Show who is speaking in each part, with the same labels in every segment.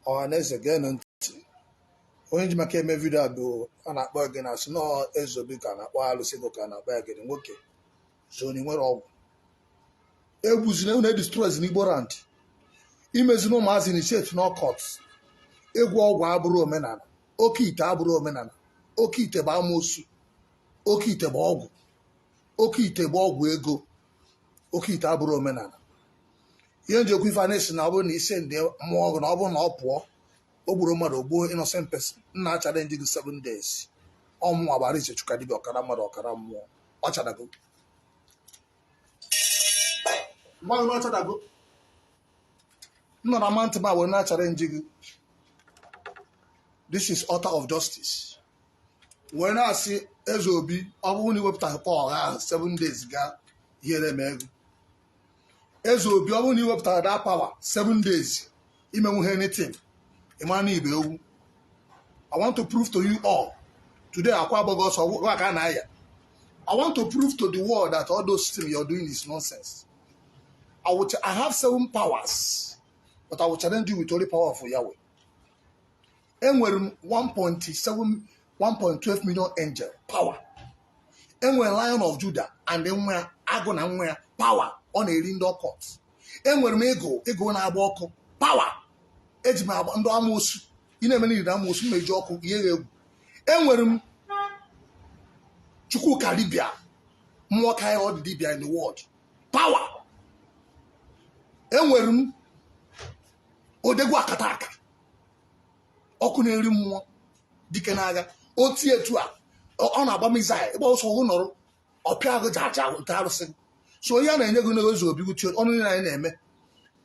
Speaker 1: Ọhaneze, geenụ ntị. Onye ji maka eme video a bụ a na-akpọ gị na asị nọọ Eze Obi ka a na-akpọ alụsị ego ka a na-akpọ ya. Gịnị nwoke zoni nwere ọgwụ egbuzina unu, edestroys n'Igbo land, imezina ụmụazị initiate n'occult. Egwu ọgwụ abụrụ omenala, oke ite abụrụ omenala. Oke ite bụ amoosu, oke ite bụ ọgwụ, oke ite bụ ọgwụ ego, oke ite abụrụ omenala. Ihe nji okwu ife a na-esi na ọ bụrụ na isi ndị mmụọ ọgụ na ọ bụrụ na ọ pụọ, o gburu mmadụ, o gbuo innocent person. Nna, challenge gị 7 days. Ọmụnwa gbara iche chuka dibịa ọkara mmadụ ọkara mmụọ. Ọ chadago ngwa gị na ọ chadago. M nọ na mountain ma wee na challenge gị. This is altar of justice. Wee na-asị Eze Obi, ọ bụrụ na iwepụtaghị power ahụ 7 days gaa, ihere mee ego. Eze Obi, ọ bụrụ na iwepụtara that power 7 days, imenwu ha anything, ịma na ibe ewu. I want to prove to you all today, akwa agbaghị ọsọ gwa ka a na-aya. I want to prove to the world that all those things you're doing is nonsense. I have seven powers, but I will challenge you with only power of Yahweh. Enwere m 1.7 1.12 million angel power. Enwere Lion of Judah and nwa ya, agụ na nwa ya power, ọ na-eri ndị occult. Enwere m ego, ego na-agba ọkụ power. Eji m agba ndị amoosu. Ị na-eme niile amoosu, m eji ọkụ ihe egwu. Enwere m Chukwuka dibịa, mmụọ karịa all the dibịa in the world power. Enwere m odegwu akata aka, ọkụ na-eri mmụọ, dike n'agha. Otu etu a ọ na-agba missile, ịgba ọsọ ọhụụ nọrọ ọpịa agụ ji aja ụta arụsị. So onye a na-enye gị n'Eze Obi uche ọnụ niile anyị na-eme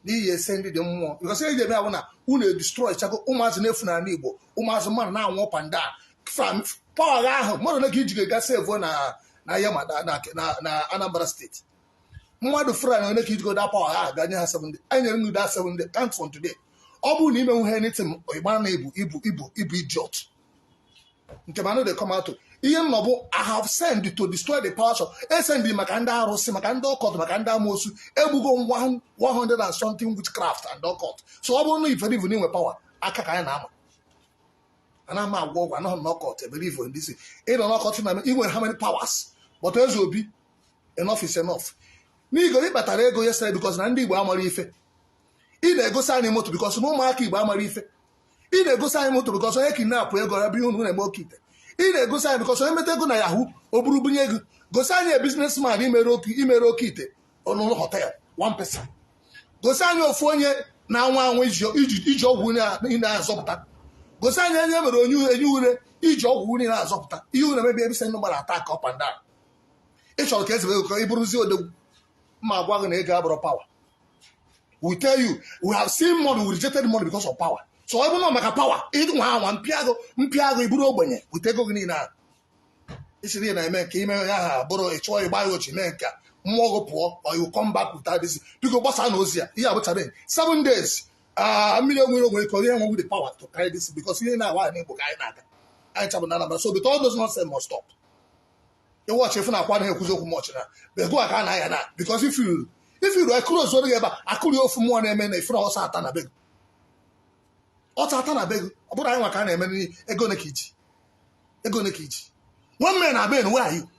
Speaker 1: n'ihi ese ndị dị mmụọ, because ihe eji eme ya bụ na unu edestroy chago ụmụazị na-efu n'ala Igbo, ụmụazị mmadụ na-anwụ up and down. Power ahụ, mmadụ ole ka iji ga save na ya ma na Anambra State? Mmadụ Fulani ole ka iji da power ahụ ga nye ha 7 day? Anyị nyere unu da 7 day, count from today. Ọ bụrụ na ime nwe anything, ịgbara na ibu ibu idiot nke ma no dey come out. Ihe m nọ bụ I have sent to destroy the powers of esend maka ndị arụsị, maka ndị occult, maka ndị amoosu. Egbugo 100 and something witchcraft and occult. So ọ bụrụ na ifere inwe power aka ka anyị na-ama, ana m agwọ ọgwụ anaghị m n'occult ebelieve in this. Ịnọ n'occult na ị nwere how many powers? But Eze Obi, enough is enough. N'igo ị kpatara ego yesterday, because na ndị Igbo amara ife. Ị na-egosi anyị moto because na ụmụaka Igbo amara ife. Ị na-egosi anyị moto because onye kidnap ego ya bụ ihe unu na-eme oke ite. Ị na-egosi anyị because onye meta ego na yahoo, o buru bunye ego. Gosi anyị businessman imere oke ite ọnụụlọ hotel, one person. Gosi anyị ofu onye na-anwụ anwụ iji ọgwụ ị na-azọpụta. Gosi anyị onye mere onye enye ure iji ọgwụ ure na-azọpụta. Ihe unu emebi ebisa ndị gbara attack up and down. Ị chọrọ ka eze ego ka ị bụrụzie odegwu. Mma agwa gị na ego abụrụ power. We tell you, we have seen money, we rejected money because of power. So ọ bụrụ na maka power ịnwa anwa mpịagụ mpịagụ, iburu ogbenye wute ego gị niile ahụ isiri na-eme nke ime ya ha bụrụ ịchọọ ịgba ya ochi mee nke a, mmụọ gị pụọ or you come back without this. Biko gbasaa na ozi a. Ihe a bụ challenge 7 days. Mmiri onwere onwere ka onye enwe the power to carry this, because ihe na-awa anyị Igbo ka anyị na-aga anyị chabụ na Anambra. So but all those nonsense must stop. Ịwọchị ifu na akwa anaghị ekwuzi okwu mọchị na ego a ka a na-aya na because if you ekụrụ ozu gị ebe a akụri ofu mmụọ na-eme na ifuru ọsọ ata na be gị, ọta ata na be gị. Ọ bụrụ anyị nwa ka a na-eme n'ihe ego ne ka iji, ego ne ka iji. One man na ben, where are you?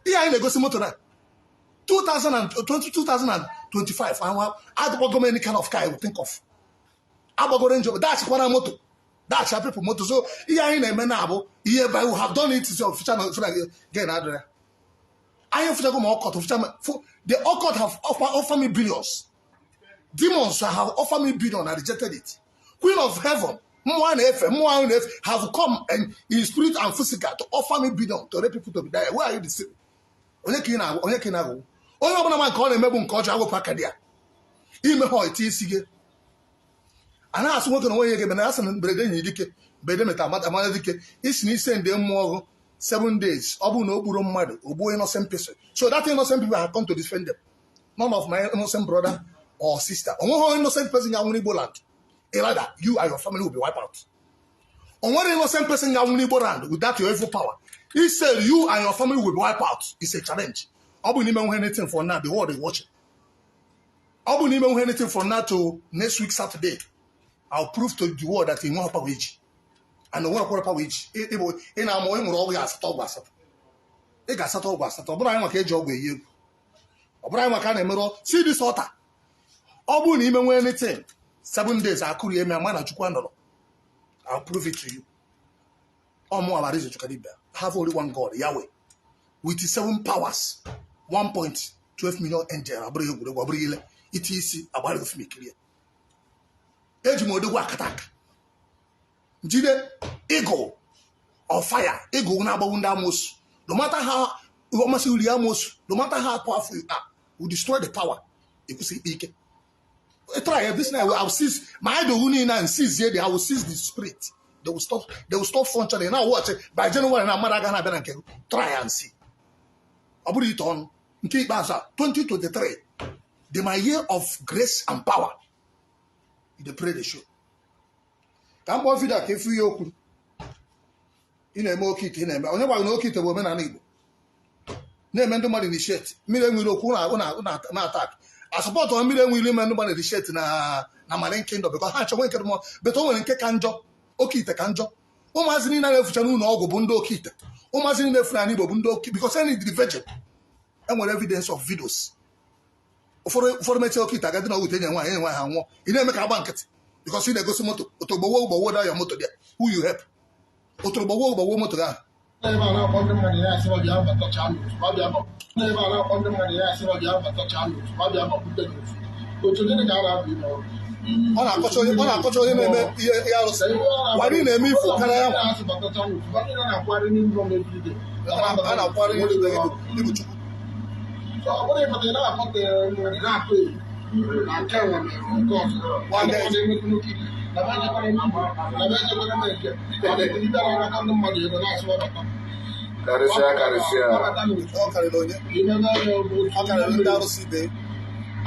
Speaker 1: Ihe anyị na-egosi moto na 2020, 2025, anwa adịkwago m any kind of car I would think of. Agbagoro njọ dachikwana moto, dacha people moto. So ihe anyị na-eme na-abụ ihe by we have done it is official na gain adịrị ya. Anyị fụchago ma occult fụcha the occult have offer me billions. Demons have offered me billion. I rejected it. Queen of Heaven, mmụọ a na-efe, mmụọ ahụ na-efe, have come and in spirit and physical to offer me billion to rape people to be there. Where are you deceiving? Onye ka ị na-agwa? Onye ka ị na-agwụ? Onye ọbụla ma nke ọ na-emegbu nke ọjọọ agwụpụ aka dị ya ime ha ite isi gị. A na-asụ nwoke na onwe ya ga-eme na asị na mberede enyi dike, mberede meta amada dike. Isi na ise ndị mmụọ ọgụ 7 days, ọ bụrụ na o gburu mmadụ, o gbuo innocent person. So that innocent people have come to defend them. None of my innocent brother or sister, onweghị innocent person ga-anwụ n'Igbo land. Rather, you and your family will be wiped out. Onwere innocent person ga-anwụ n'Igbo land without your evil power. He said you and your family will be wiped out. It's a challenge. Ọ bụ n'ime nwe anything for now, the world is watching. Ọ bụ n'ime nwe anything from now to next week Saturday. I'll prove to the world that ị nweghị power iji and onwere kwere power iji. Ị na-amụ ị nwere ọgwụ ya asatọ, ọgwụ asatọ, ị ga-asatọ ọgwụ asatọ. Ọ bụrụ anyị maka eji ọgwụ eyi egwu, ọ bụrụ anyị maka a na-emerụ. See this altar, ọ bụrụ na ime nwee anything, 7 days akụrụ eme ama na Chukwu anọrọ. I'll prove it to you. Ọmụ Arinze Chukwudibia have only one God, Yahweh, with seven powers, 1.12 million angel. Abụrụ egwuregwu, ọ bụrụ ile iti isi agbara ofu mikiri. Eji m odogwu akata aka jide eagle of fire, eagle na-agbagbu ndị amosu. No matter how ọmasị uri amosu, no matter how powerful you are, we destroy the power. Ekwesị ikpe ike. Try it this night. I will seize my idol niile and seize the I will seize the spirit. They will stop, they will stop functioning. Now watch it. By January na mmadụ agaghị abịa na nke gị. Try and see. Ọ bụrụ ite ọnụ nke ikpeazụ a, 2023 the my year of grace and power. You dey pray the show ka m kpọọ video a ka efu ihe okwu. Ị na-eme oke ite, ị na-eme onye gwara na oke ite bụ omenala Igbo na-eme ndị mmadụ initiate mmiri enwere okwu na attack asọpọtụ mmiri enwere ime ndị mmadụ initiate na Marine Kingdom, because ha achọnwe nke dị mma, but o nwere nke ka njọ. Oke ite ka njọ. Ụmụazị niile na-efucha n'ụlọ ọgwụ bụ ndị oke ite. Ụmụazị niile efu n'ala Igbo bụ ndị oke, because any the virgin enwere evidence of videos. Ụfọdụ mechaa oke ite agadi na ọgwụ enye nwaanyị, enye nwaanyị, ha nwụọ. Ị na-eme ka agba nkịtị because ị na-egosi moto otogbowo gbowo da ya moto dị. Who you help? Otogbowo gbowo moto gị ahụ.
Speaker 2: Ebe a na-akpọ ndị mmadụ ya asị ma bịa batachaa n'otu ma bịa nọ n'ebe a na-akpọ ndị mmadụ ya asị ma bịa batachaa n'otu ma bịa nọkwute n'otu otu. Gịnị ka a na-abụ ime ọrụ?
Speaker 1: Ọ na-akọcha onye na-eme ihe arụsị wara. Ị na-eme ifo karịa ya nwa.
Speaker 2: Na-asị batachaa n'otu ma niile na-akwagharị n'ime ụlọ everyday.
Speaker 1: A na-akwara ihe niile ịbụ Chukwu.
Speaker 2: So ọ bụrụ ịpụta ị na-akpọte mmadụ na-akụ egwu na nke nwe mere nke ọzọ na-emekwu n'oke ite na be ejekwara m Igbo na be ejekwara m eke ọ na-ebidara aka ndị mmadụ ego na-asị wabata.
Speaker 3: Karịsịa, karịsịa.
Speaker 2: Wabata n'otu.
Speaker 1: Ọ karịrị onye.
Speaker 2: Ime ebe otu.
Speaker 1: Ọ karịrị ndị arụsị ibe.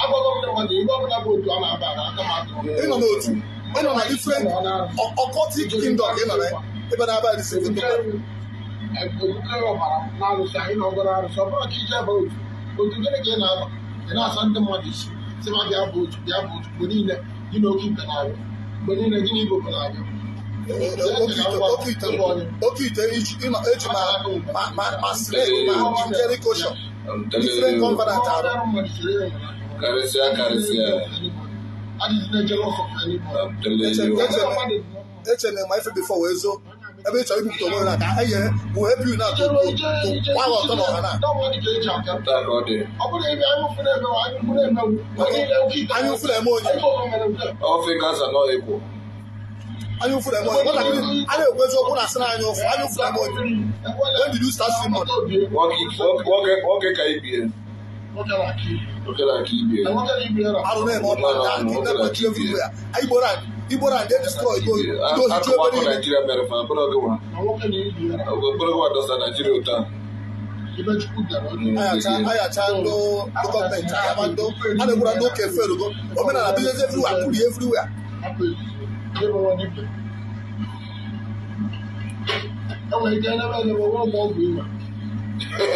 Speaker 2: Agwago m ndị mmadụ ihe ọbụla bụ otu a na-aba na aka m adịrọ.
Speaker 1: Ịnọ n'otu, ịnọ na different occultic kingdom ka ị nọ na ya. Ebe na-aba dị
Speaker 2: ebukere ọbara na-arụsị anyị na ọgọrọ arụsị. Ọ bụrụ ka ije ebe otu otu, gịnị ka ị na-aba? Ị na-asa ndị mmadụ isi sị ma bịa bụ otu, bịa bụ otu. Mgbe niile gị na oke ite na-abịa, mgbe niile gị na igbo na-abịa.
Speaker 1: Oke ite, oke ite eji eji ma snake ma angelic ocean,
Speaker 3: I'm telling
Speaker 1: different
Speaker 3: you.
Speaker 1: Covenant arụ.
Speaker 3: Karịsịa, karịsịa.
Speaker 2: Adịghị jealous of anybody.
Speaker 3: I'm telling you.
Speaker 1: Eche na ma ife before wee zoo ebe ị chọrọ ibipụta onwe gị na ka eye will help you now to gbagha ọtọ n'ọha na
Speaker 3: Taa ka ọ dị.
Speaker 2: Ọ bụrụ ebe anya ụfụ na-emewe, anya ụfụ na-emewu mgbe niile oke ite.
Speaker 1: Anya ụfụ na-eme onye.
Speaker 3: All fingers are not equal.
Speaker 1: Anya ụfụ na-eme onye. Nwatakịrị a na-ekwu eziokwu na-asị na anya ụfụ, anya ụfụ na-eme onye. When did you start seeing money?
Speaker 3: Nwoke nwoke nwoke ka ibie.
Speaker 2: Nwoke na-aka ibe.
Speaker 3: Nwoke na-aka ibie.
Speaker 2: Na nwoke na ibe ya na
Speaker 1: Arụ na-eme ọkpa ndị kidnap everywhere. Igbo land, Igbo land dey destroy Igbo ndị ohichu ebe
Speaker 3: Akụmakụ
Speaker 1: niile.
Speaker 3: Naijiria mere fa bụrụ gị nwa.
Speaker 2: Na nwoke na ibe ya na
Speaker 3: Bụrụ gị nwa dọsa Naijiria ụta.
Speaker 2: Ibe Chukwu dere onye.
Speaker 1: Ayacha ayacha ndị gọọmenti ayaba ndị a na-ekwura ndị oke ferugo omenala business everywhere kuri everywhere.
Speaker 2: Hapụ ezuzo ebe nwa dibịa enwere ike enebe enebe nwa ọgwụ ọgwụ inwe.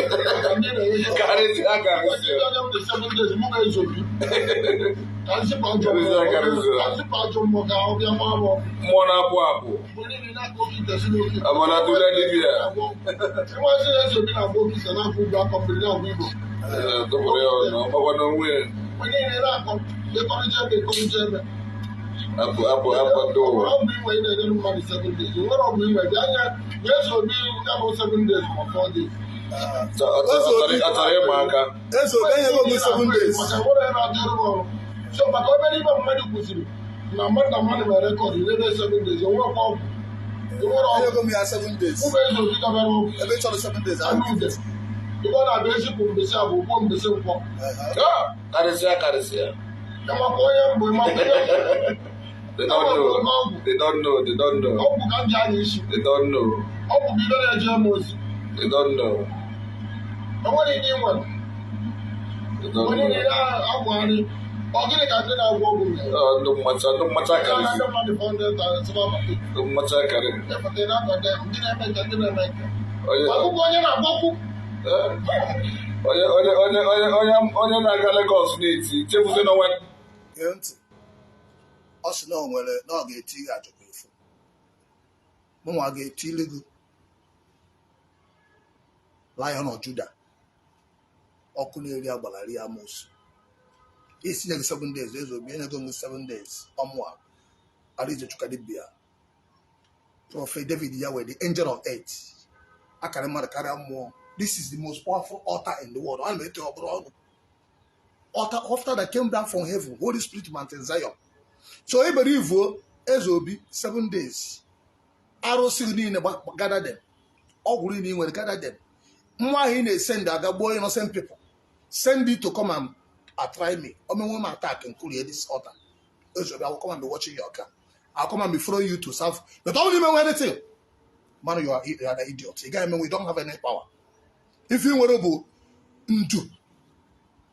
Speaker 2: Maka ndị na-enye
Speaker 3: Karịsịa, karịsịa.
Speaker 2: onye m dị 7 days mụ ga-ezobi ka nzipụ ajọ mmụọ.
Speaker 3: Karịsịa, karịsịa.
Speaker 2: Ka nzipụ ajọ mmụọ ka ọ bịa maa m ọkụ.
Speaker 3: Mmụọ na-apụ apụ.
Speaker 2: Mgbe niile na-akọ oke ite si n'oke ite.
Speaker 3: Amala tụle dibịa.
Speaker 2: Nwazi na-ezobi na-agba oke ite na-akwụ ụgwọ akọ mmiri na-agwa Igbo.
Speaker 3: Ee, tụpụrụ ya ọnụ. Ọgbakwa n'onwe ya.
Speaker 2: Mgbe niile na-akọ ịkọrịcha ebe ịkọrịcha ebe.
Speaker 3: Apụ apụ apụ ndị ụwa.
Speaker 2: Ọgwụ inwe ị na-enyere mmadụ 7 days nwere ọgwụ inwe bịa anya bịa ezobi ya bụ 7 days ma 4 days.
Speaker 3: Ọ chọrọ ịgba aka.
Speaker 1: Eze obi enyego m 7 days.
Speaker 2: Maka nwere ya na-adịrụ m ọrụ so maka obere ibe mmadụ kwụsịrị na mmadụ na mmadụ mere record irebe 7 days onwekwa ọgwụ enwere ọgwụ.
Speaker 1: Enyego m ya 7 days.
Speaker 2: Ụmụ eze obi dabere ọgwụ.
Speaker 1: Ebe ị chọrọ 7 days
Speaker 2: anụ ude ibe ọ na-abịa ezipụ mbesi abụ ụgbọ mbesi nkwọ.
Speaker 3: Ah, karịsịa, karịsịa.
Speaker 2: Ịmakwa onye mbụ, ịmakwa onye
Speaker 3: They don't know. They don't know. They don't know.
Speaker 2: ọgwụ ka m ji anya isi.
Speaker 3: They don't know.
Speaker 2: Ọgwụ bụ ibe na-eje m ozi.
Speaker 3: They don't know.
Speaker 2: Enwere ihe ị nwere.
Speaker 3: They don't
Speaker 2: onye
Speaker 3: know.
Speaker 2: niile agwagharị ọ gịnị ka ndị na-agwọ ọgwụ mere?
Speaker 3: Ọ, ndị mmacha, ndị mmacha karịsị.
Speaker 2: Ndị mmadụ 400,000
Speaker 3: Ndị mmacha karị.
Speaker 2: ịpụta na-akọta ndị na-eme nke ndị na-eme nke
Speaker 3: Onye
Speaker 2: akwụkwọ onye na-agbakwu.
Speaker 3: eh, onye na-aga Lagos na-eti chefuzie n'onwe.
Speaker 1: Gee ntị. Ọ sị na o nwere na ọ ga-eti gị ajụkwa efu. Mụnwa ga-etili gị Lion of Judah. Ọkụ na-eri agbara rie amoosu. Isi nye gị 7 days, Eze Obi enyego m 7 days. Ọmụa Arinze Chukadibia, Prophet David Yahweh, the angel of earth. Akara mmadụ karịa mmụọ. This is the most powerful altar in the world. Ana m ete ọ bụrụ ọnụ. Altar altar that came down from heaven, Holy Spirit, Mountain Zion. So e bere ivuo Eze Obi 7 days. Arụsị gị niile gather them. Ọgwụ niile ị nwere, gather them. Nwa ahụ ị na-esend aga gbuo innocent people, send it to come and try me. Omenwe m attack nkurie this altar. Eze Obi, I will come and be watching your car. I will come and be following you to serve. But ọ bụrụ ime anything, man, you are an idiot. Ị gaghị emenwe. You don't have any power. Ife ị nwere bụ nju.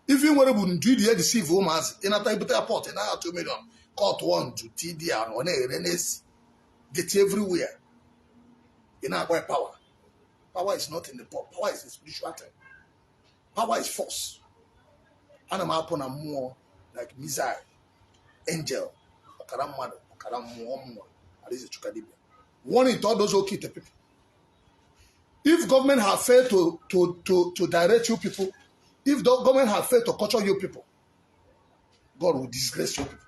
Speaker 1: Ife ị nwere bụ nju iji edeceive ụmụazị. Ịnata ibute airport, ị naghị 2 million cut one nju tdr, ọ na-ere na-esi get everywhere. Ị na-akpọ ya power. Power is not in the pot. Power is a spiritual thing. Power is force. Ana m apụ na mmụọ like missile, angel, ọkara mmadụ, ọkara mmụọ. Mmụọ Arinze Chukadibia. Warning to all those Okite people: if government have failed to direct you people, if the government have failed to culture you people, God will disgrace you people.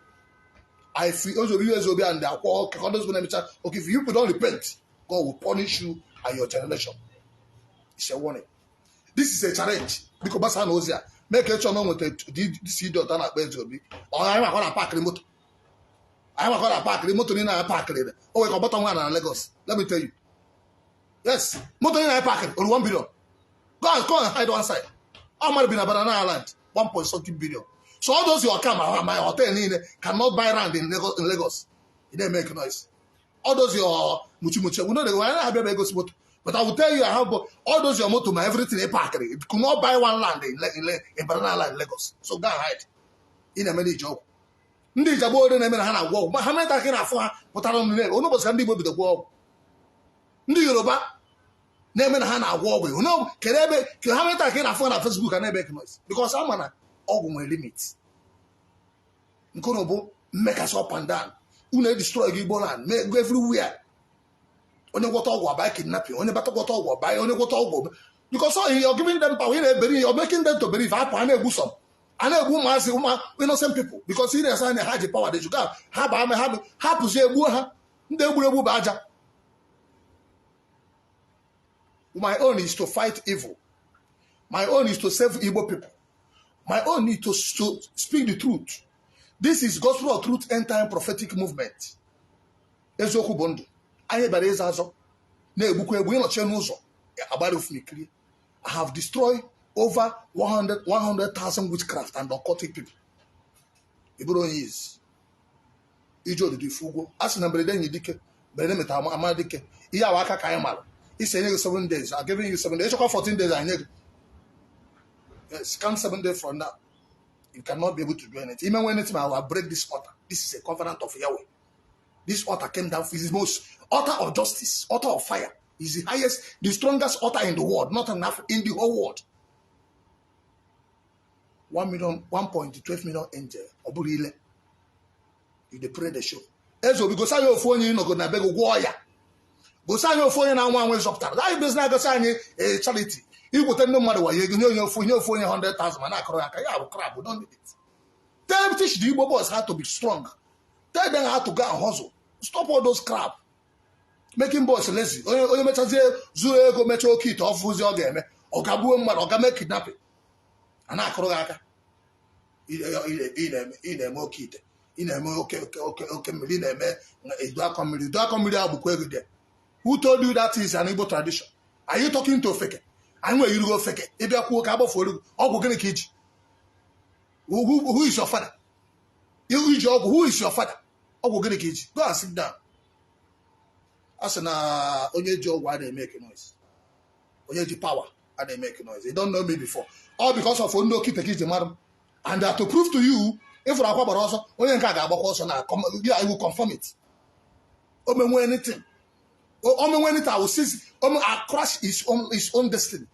Speaker 1: I feel Ozobi, Ezobi and the Akwa all those people. Okay, if you people don't repent, God will punish you and your generation. It's a warning. This is a challenge. Biko gbasa na ozi a mee ka ịchọ na o nweta this idiot a na-akpọ Ezeobi. Ọ anyị makọ na paakịrị moto, anyị makọ na paakịrị moto niile anyị paakịrị. O nwere ka ọ gbata nwa na Lagos. Let me tell you, yes, moto niile anyị paakịrị olu 1 billion. Go and go and hide one side. Ọ mmadụ bi na Banana Island, 1 point something billion. So all those your car, my hotel niile cannot buy land in Lagos. In Lagos e dey make noise. All those your muchi muchi, we no dey, we no abịa egosi moto. But I will tell you, I have all those your motor, my everything e paakịrị, you could not buy one land in Banana Island, Lagos. So go and hide. Ị na-eme n'ije ọgwụ. Ndị Ijagbo ore na-eme na ha na-agwọ ọgwụ. Ma ha meta ka ị na-afụ ha pụtara nụ onye ụbọchị ka ndị Igbo bido gwọ ọgwụ. Ndị Yoruba na-eme na ha na-agwọ ọgwụ. Unu kedu ebe ka ha meta ka ị na-afụ ha na Facebook a na-eme noise? Because ama na ọgwụ nwere limit. Nke unu bụ mmekasị up and down. Unu edestroy gị Igbo land, mee go everywhere. Onye gwọta ọgwụ abanye kidnapping, onye bata gwọta ọgwụ abanye, onye gwọta ọgwụ, because all you're giving them power, ị na-eberi, you're making them to believe. Hapụ, a na-egbu some, a na-egbu ụmụazị, ụmụ innocent people, because ị na-esa anya ha ji power. They should go. Ha baa ha hapụzie egbuo ha. Ndị egburu egbu bụ aja. My own is to fight evil. My own is to save Igbo people. My own is to speak the truth. This is Gospel of Truth End Time Prophetic Movement. Eziokwu bụ ndụ. Anyị bịara ịza azọ na-egbukwa egbu ịnọchie n'ụzọ agbara ofunikiri. I have destroyed over 100 100,000 witchcraft and occultic people. Ị bụrụ onye izi ije odidi ifu ugwo a sị na mberede enyi dike, mberede metara ama dike. Ihe awa aka ka anyị mara isi enye gị 7 days. I'm giving you 7 days. Ịchọkwa 14 days, anyị nye gị. Yes, count 7 days from now. You cannot be able to do anything. Even when anything, I will break this altar. This is a covenant of Yahweh. This altar came down, is the most altar of justice, altar of fire. Is the highest, the strongest altar in the world, not enough in the whole world. 1 million, 1.12 million angel. Ọ bụrụ ile. You dey pray the show. Eze Obi, gosi anyị ofu onye ịnọgo na be gị gwọọ ya. Gosi anyị ofu onye na-anwụ anwụ ịzọpụtara. Anyị bụzi na-agosi anyị charity. Igwute ndị mmadụ wayo ego nye onye ofu nye ofu onye 100,000 ma na-akọrọ ya aka ya bụ crap. Don't need it. Tell, teach the Igbo boys how to be strong. Tell them how to go and hustle. Stop all those crap. Making boys lazy. Onye onye mechazie zuru ego mechaa oke ite ọfụzi ọ ga-eme. Ọ ga-gbuo mmadụ, ọ ga mee kidnapping. A na-akụrụ gị aka. Ị na-eme oke ite. Ị na-eme oke oke oke oke mmiri, ị na-eme edu akọ mmiri. Edu akọ mmiri ahụ bụkwa ego dị. Who told you that is an Igbo tradition? Are you talking to ofeke? Anyị nwere irugo ofeke. Ịbịa kwuo ka agbafuo gị. Ọgwụ gịnị ka iji? Who is your father? Iji ọgwụ, who is your father? Ọgwụ gịnị ka iji? Go and sit down. A sị na onye ji ọgwụ a na-eme noise. Onye ji power a na-eme noise. You don't know me before. All because of ndị okite ka iji mara m. And to prove to you, ịfụrụ akwa gbara ọsọ, onye nke a ga-agbakwa ọsọ na yeah, I will confirm it. O menwe anything. O menwe anything, I will seize, I crash his own destiny.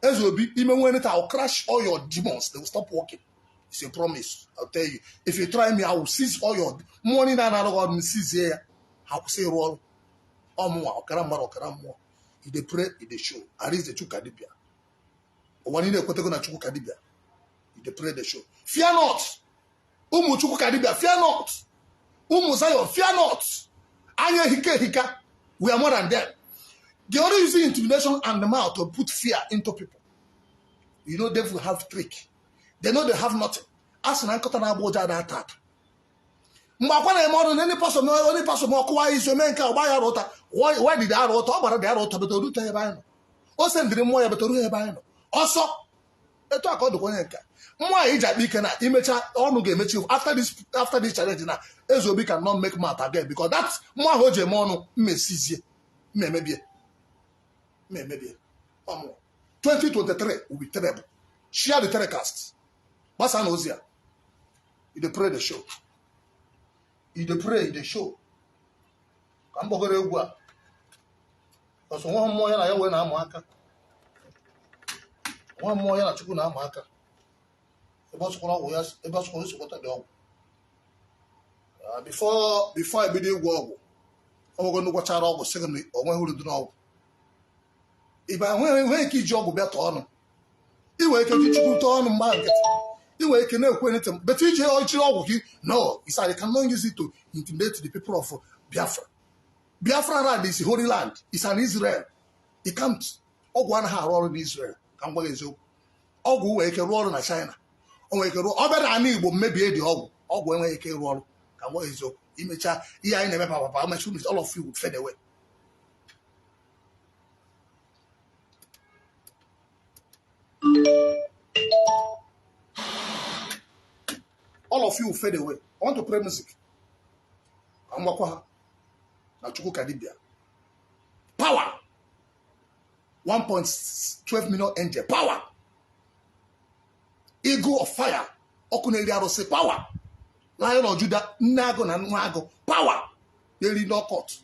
Speaker 1: Eze Obi, imenwe anything, I will crash all your demons. They will stop working. It's a promise. I'll tell you. If you try me, I will seize all your money na na ọrụ m seize ya. Ha kwụsị ịrụ ọrụ. Ọmụnwa ọkara mmadụ ọkara mmụọ. You dey pray, you dey show. Arinze Chukwu dibịa. Ụwa niile ekwetego na Chukwu ka dibịa. You dey pray, dey show. Fear not. Ụmụ Chukwu ka dibịa, fear not. Ụmụ Zion, fear not. Anya ehika ehika. We are more than them. They only using intimidation and the mouth to put fear into people. You know, devil have trick. They know they have nothing. A sị na nkọta na-agba ụja ada ata ata. Mgbe akwa na-eme ọrụ na ndị pasọ onye pasọ ma ọkụwa isi ome nke ọgba ya ụta. Why did arụ ụta? Ọ gbara dị arụ ụta bete orute ebe anyị nọ. O sendịrị mmụọ ya bete oruhe ebe anyị nọ. Ọsọ etu a ka ọ dịkwa onye nke mmụọ a iji akpa ike na imecha ọnụ ga-emechi after this challenge na Eze Obi can not make mouth again because that mmụọ ahụ o ji eme ọnụ mmesizie mmemebie mmemebie ọmụ 2023 will be terrible. Share the telecast. Gbasa na ozi a. You dey pray the show. You dey pray the show. Ka m gbagoro egwu a. Ọsọ nwa mmụọ ya na ya wee na-amụ aka. Nwa mmụọ ya na Chukwu na-amụ aka. Ebe ọ sụkwara ọgwụ ya, ebe ọ sụkwara esokwata dị ọgwụ. Before ebido ịgwọ ọgwụ, ọ nwego ndị gwachara ọgwụ sị gị na o nweghị uru dị n'ọgwụ. Ịba enweghị ike iji ọgwụ bịa tọọ ọnụ. Ị nwere ike ji Chukwu tọọ ọnụ mgba nkịtị. Ị nwere ike na-ekwe ntị but iji ojiri ọgwụ gị no, it's like you cannot use it to intimidate the people of Biafra. Biafra land is holy land. It's an Israel. It can't. Ọgwụ anaghị arụ ọrụ n'Israel ka m gwa gị eziokwu. Ọgwụ nwere ike rụọ ọrụ na China. O nwere ike rụọ ọ bịara ala Igbo mmebie dị ọgwụ. Ọgwụ enweghị ike ịrụ ọrụ ka m gwa gị eziokwu. Imechaa ihe anyị na-eme papa papa mechi all of you would fade away. All of you will fade away. I want to play music. Ka m gwakwa ha na Chukwu ka dibịa. Power! 1.12 million angel. Power! Eagle of fire. Ọkụ na-eri arụsị. Power! Lion of Judah. Nne agụ na nwa agụ. Power! Na-eri knockout.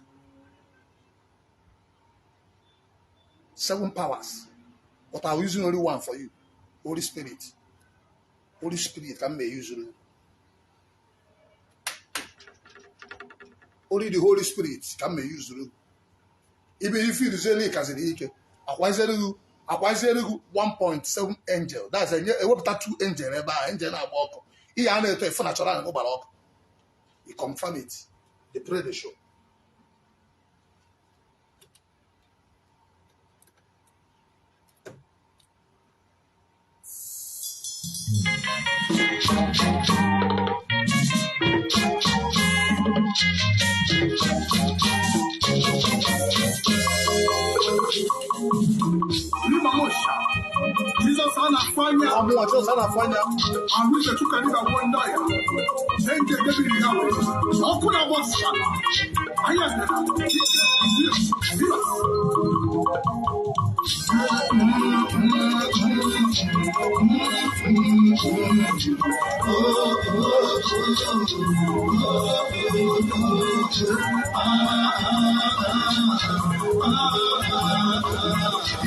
Speaker 1: 7 powers. But I'm using only one for you. Holy Spirit. Holy Spirit ka m may-use. Only the Holy Spirit ka m may-use. Ibe ife iruzeli kaziri ike. Akwaziere gị 1.7 angel. That's ewepụta 2 angel ebe a angel na-agba ọkụ. Ihe a na-eto efu na chọrọ ahụ gbara ọkụ. You confirm it. They pray the show.
Speaker 2: Jesus anafanya
Speaker 1: Ọmụnwa Jizọs anafanya
Speaker 2: Arinze Chukwu dibịa gwọ ndị ọya. Enge David Yahweh. Ọkụ na-agba ọsala. Anya bịara. Jesus.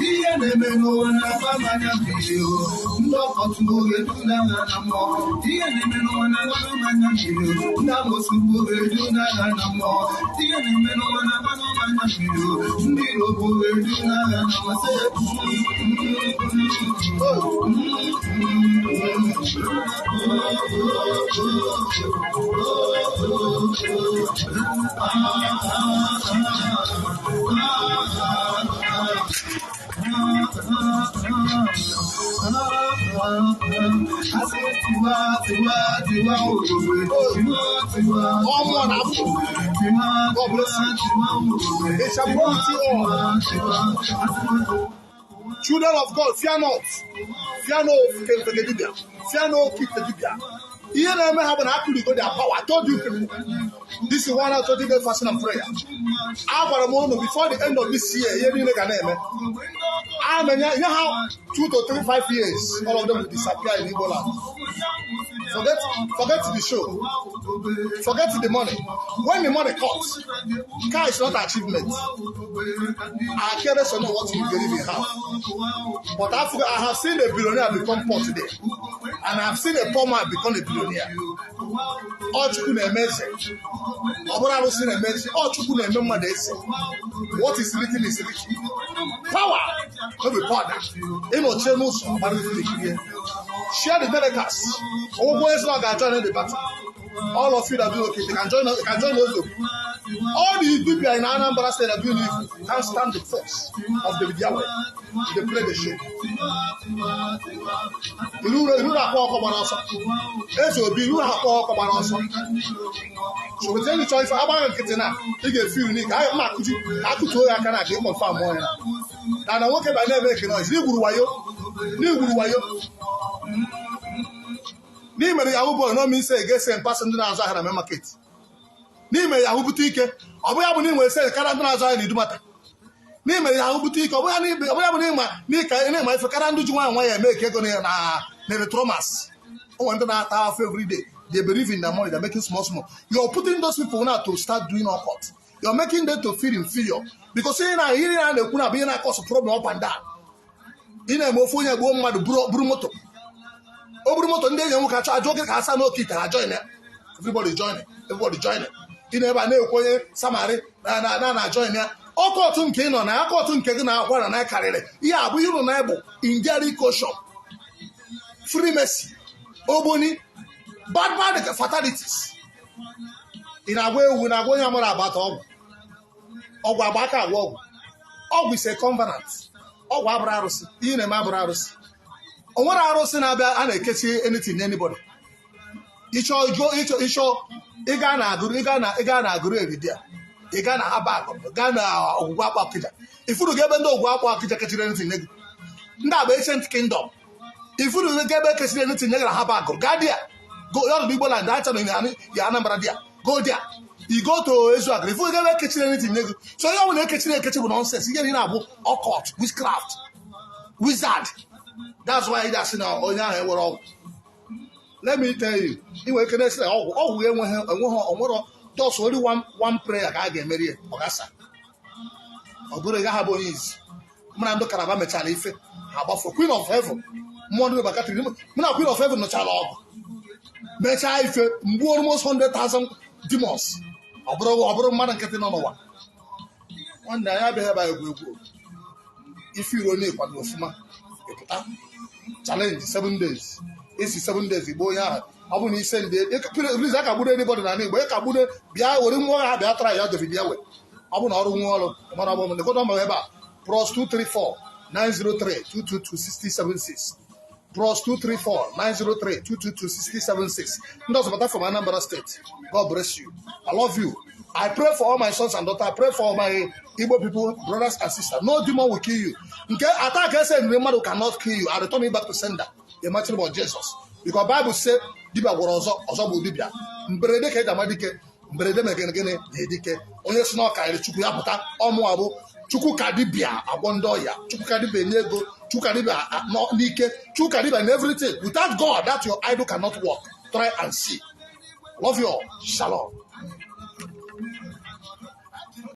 Speaker 1: Ihe na-eme n'ụwa na-agba m anya mmiri o. Ndị ọkọchukwu ga-edu n'agha na mmụọ. Ihe na-eme n'ụwa na-agba m anya mmiri o. Ndị amoosu ga-edu n'agha na mmụọ. Ihe na-eme n'ụwa na-agba m anya mmiri o. Ndị iro ga-edu n'agha na mmụọ. Sị, Asị tiwa tiwa tiwa ògògbè tiwa tiwa
Speaker 2: Ọmụ na afọ.
Speaker 1: tiwa
Speaker 2: God bless you.
Speaker 1: tiwa ògògbè
Speaker 2: It shall be with you all.
Speaker 1: tiwa.
Speaker 2: Children of God, fear not. Fear no Fegedibia. Fear no Fegedibia. Ihe na-eme ha bụ na akụligo their power. I told you people. This is 120 day fasting and prayer. Agwara m unu before the end of this year, ihe niile ga na-eme. A na-enye nye ha 2 to 3, 5 years, all of them will disappear in Igbo land.
Speaker 1: Forget the show. Forget the money. When the money comes, car is not achievement. I care less know what you believe in have. But I have seen a billionaire become poor today. And I have seen a poor man become a billionaire. Ọ Chukwu na-eme eze. Ọ bụrụ arụsị na-eme eze. Ọ Chukwu na-eme mmadụ eze. What is written is written. Power no be powder. Ịnọchie n'ụzọ ọgbara ife. Share the telecast. Ọgwụgwọ ezi na ọ ga-ajoin the battle. All of you that do okay, they can join, they can join also. All the people in Anambra State that do evil can't stand the force of David Yahweh. They play the show. Ilu na-akpọ ọkọ gbara ọsọ. Eze Obi, ilu na-akpọ ọkọ gbara ọsọ. So with any choice, agbaghị nkịtị na ị ga-efe unique. A ma akụji ka akụtuo ya aka na aka ịkọnfam ya. Na nwoke ba na-eme eke noise, n'igburu wayo. N'igburu wayo. N'imere yahoo boy no mean say ga-ese mpasị ndị na-azụ ahịa na main market. N'ime yahoo bute ike, ọ bụghị ya bụ na ị nwere sel karịa ndị na-azụ ahịa na Idumata. N'ime yahoo bute ike, ọ bụghị ya bụ na ịma n'ịma ife karịa ndị ji nwaanyị nwaanyị eme eke ego na electromas. O nwere ndị na-ata afọ every day. They believe in their money, they're making small small. You're putting those people now to start doing occult. You're making them to feel inferior. Because ihe na-ekwu na bụ ihe na-akọsụ problem up and down. Ị na-eme ofe onye gbuo mmadụ buru moto. O buru moto ndị enyi nwoke achọ ajọ oge ka asa n'oke ite ha join ya. Everybody join it. Everybody join it. Ị na ebe a na-ekwu onye samari na join ya. Ọkọtụ nke ị nọ na akọtụ nke gị na-akwa na karịrị. Ihe a bụ ihe ụnụ na bụ Inderi caution, free mercy, ogboni, bad bad fatalities. Ị na-agwa ewu na-agwa onye amara agbata ọgwụ. Ọgwụ agba aka agwa ọgwụ. Ọgwụ is a covenant. Ọgwụ abụrụ arụsị. Ihe na-eme abụrụ arụsị. O nwere arụsị na-abịa a na-ekechi anything anybody. Ịchọ ịchọ ịga na agụrụ ịga na agụrụ eridia. Ị gaa na aba gaa na Ogwugwu Akpụ Akịja. Ifuru ga ebe ndị Ogwugwu Akpụ Akịja kechiri anything nye gị. Ndị agba ancient kingdom. Ifuru ga ebe kechiri anything nye gị na haba agụrụ. Gaa dia. Go ọdụ Igbo land acha na ya Anambra dia. Go there. You go to Ezuagụ. Ifuru ga ebe kechiri anything nye gị. So ihe ọ bụla ekechiri ekechi bụ nonsense. Ihe niile na-abụ occult, witchcraft, wizard. That's why ị asị na onye ahụ enwere ọgwụ. Let me tell you, ị nwere ike na-esi na ọgwụ enweghị onwero just only one prayer ka a ga-emeri ya ọ gasa. Ọ bụrụ ị gaghị abụ onye izi. Mụ na ndị Karaba mechara ife ha gbafọ Queen of Heaven mmụọ ndị Bakatiri mụ na Queen of Heaven nọchara ọgụ mechaa ife mgbu almost 100,000 demons. Ọ bụrụ mmadụ nkịtị nọ n'ụwa. Nwanne anyị abịaghị ebe a egwu egwu. Ife iro na ịkwado ọfụma ịpụta challenge 7 days. Isi 7 days igbo onye ahụ ọ bụ na ise ndị please aka gburu anybody na Igbo ị ka gburu bịa were nwa ha bịa tara ya David Yahweh. Ọ bụ na ọrụ nwa ọrụ mara ọ bụ na nọmba ebe a +234 903 222 6076 +234 903 222 6076. Ndị ọzọ bata from Anambra State. God bless you. I love you. I pray for all my sons and daughters. I pray for my Igbo people, brothers and sisters. No demon will kill you. Nke attack ese nri mmadụ cannot kill you. I return it back to sender. The mighty name of Jesus. Because Bible say dibia gwọrọ ọzọ ọzọ bụ dibia. Mberede ka eji ama dike. Mberede mere gịnị gịnị na edike. Onye si na ọ karịrị Chukwu ya pụta ọmụ abụ Chukwu ka dibia agwọ ndị ọya. Chukwu ka dibia enye ego. Chukwu ka dibia n'ike. Chukwu ka dibia in everything. Without God, that your idol cannot work. Try and see. Love you all. Shalom.